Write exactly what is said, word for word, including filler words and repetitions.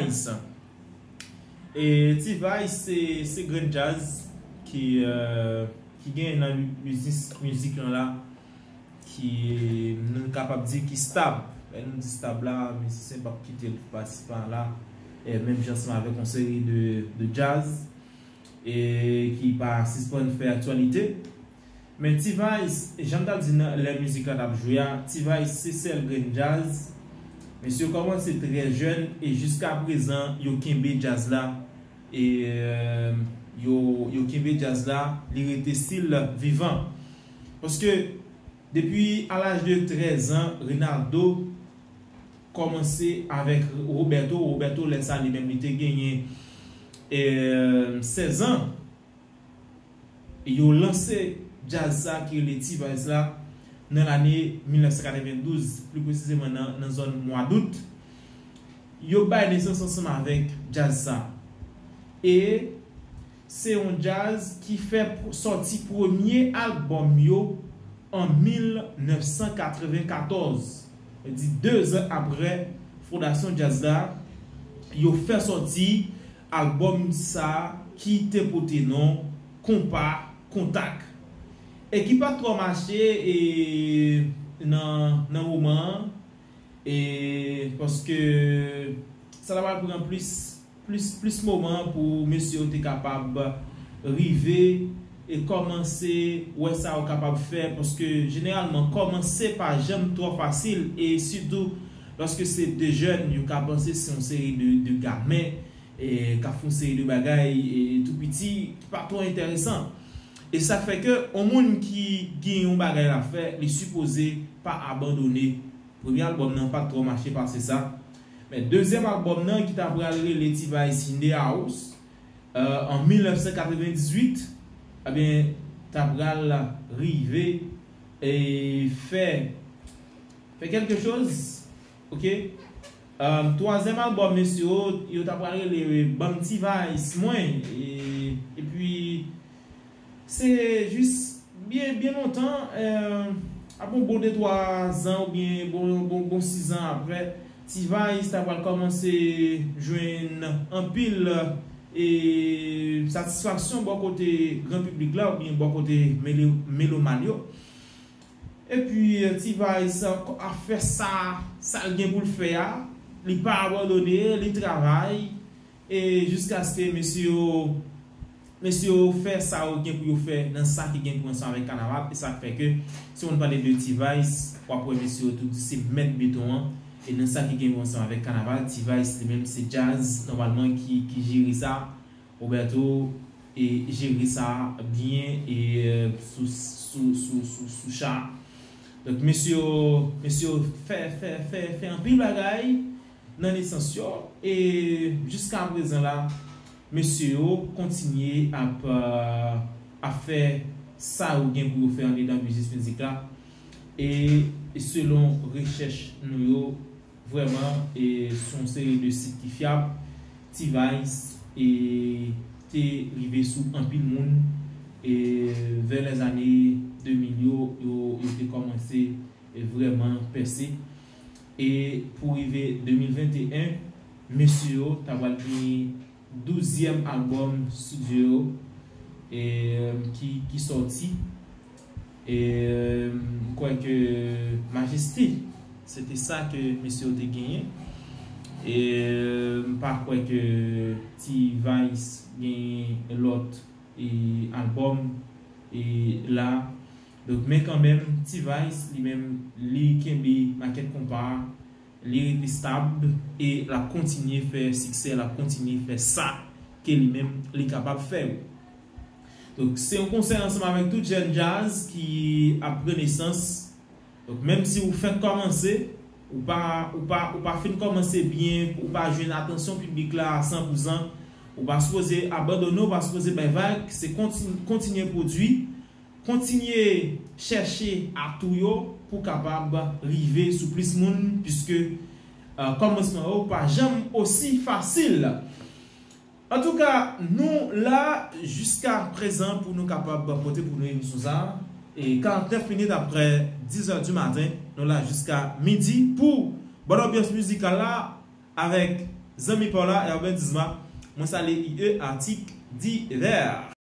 T-Vice. E T-Vice se, se grenn djaz ki, euh, ki gen nan mizik, mizik lan la, ki nou kapab di ki stab. Lè nou di stab la, mizisyen p ap kite l pase pa la, e menm jan ansanm avèk yon seri de, de djaz e ki pa sispann fè aktyalite. Men T-Vice, jan m t ap di nan lè mizik la t ap jwe a, T-Vice se sèl grenn djaz. Mesye yo kòmanse trè jèn e jiska prezan yo kenbe djaz la. E euh, yo, yo kenbe djaz la, li rete still vivan. Paske depi a laj de trèz an, Rinaldo kòmanse avèk Roberto. Roberto, lè sa, li menm, li te genyen euh, sèz an. Yo lanse djaz sa ki rele T-Vice la nan lane mil nèf san katrevendouz, pli presizeman nan, nan zòn mwa dout. Yo bay nesans ansanm avèk djaz sa. E se yon djaz ki fè pr-, sòti premye albòm yo an mil nèf san katrevenkatòz. Sa di de zan apre fondasyon djaz la, yo fè sòti albòm sa ki te pote non Konpa Kontak. E ki pa t twò mache e nan, nan moman an, e paske sa ta pral pran plis, plis, plis moman pou mesye yo te kapab rive e kòmanse wè sa yo kapab fè, paske jeneralman kòmanse pa janm twò fasil, e sitou lòske se de jèn, yo ka panse se yon seri de, de gamen e k ap fè yon seri de bagay e tou piti ki pa twò enteresan. E sa fè ke yon moun ki gen yon bagay l ap fè, li sipoze pa abandone. Premye albòm nan pa t twò mache pase sa. Men dezyèm albòm nan ki ta pral rele T-Vice in the House, euh, an mil nèf san katrevendizuit, ebyen, ta pral rive e fè, fè kèlke choz, oke? Euh, twazyèm albòm mesye yo, yo ta pral rele Ban m T-Vice mwen. E, epi, se jis byen, byen lontan, euh, apre yon bon de twa zan oubyen bon, bon, bon sis zan apre, T-Vice ta pral kòmanse jwenn anpil e satisfaksyon bò kote gran piblik la oubyen bò kote mele-, melomàn yo. Epi, euh, T-Vice ap fè sa, sa l gen pou l fè a. Li pa abandone, li travay. E jiskaske mesye yo, mesye yo fè sa yo gen pou yo fè nan sa ki gen pou ansanm avèk kanaval. E sa k fè ke, si w pale de T-Vice, w ap wè mesye yo tou di se mèt beton an. E nan sa ki gen pou ansanm avèk kanaval, T-Vice li menm se djaz, nòmalman, ki, ki jere sa. Roberto e jere sa byen e euh, sou, sou, sou, sou, sou cha. Donk, mesye yo, mesye yo fè, fè, fè, fè anpil bagay nan nesans yo. E jiska prezan la, mesye yo kontinye ap, euh, ap fè sa yo gen pou yo fè andedan biznis mizik la. E, e selon rechèch nou yo, vrèman, e se yon seri de sit ki fyab. T-Vice e te rive sou anpil moun. E vè lèzane de mil yo, yo, yo te kòmanse e vrèman pèse. E pou rive de mil venteyen, mesye yo ta pral gen douzyèm albòm estidyo yo, e, ki, ki sòti. E, m kwè ke Majesté, se te sa ke mesye yo te genyen. E, m pa kwè ke T-Vice genyen lòt, e, albòm, e, la. Donk, men kanmenm, T-Vice, li menm, li kenbe makèt konpa a, li rete stab e l ap kontinye fè siksè, l ap kontinye fè sa ke li menm li kapab fè yo. Donk, se yon konsèy ansanm avèk tout jèn djaz ki ap pran nesans. Donk, menm si ou fèk kòmanse, ou pa, ou pa, ou pa fin kòmanse byen, ou pa jwenn atansyon piblik la a san pou san, ou pa sipoze abandone, ou pa sipoze bay vag, se kontin-, kontinye pwodui. Kontinye chèche atou yo pou kapab rive sou plis moun, piske, euh, kòmansman yo pa janm osi fasil. Antouka, nou la jiska prezan pou nou kapab pote pou nou emisyon sa a. E karantnèf minit apre diz è di maten, nou la jiska midi pou bòn anbyans mizikal la avèk Zanmi pa w la, Herbert Dizma, mwen salye I E atik divè.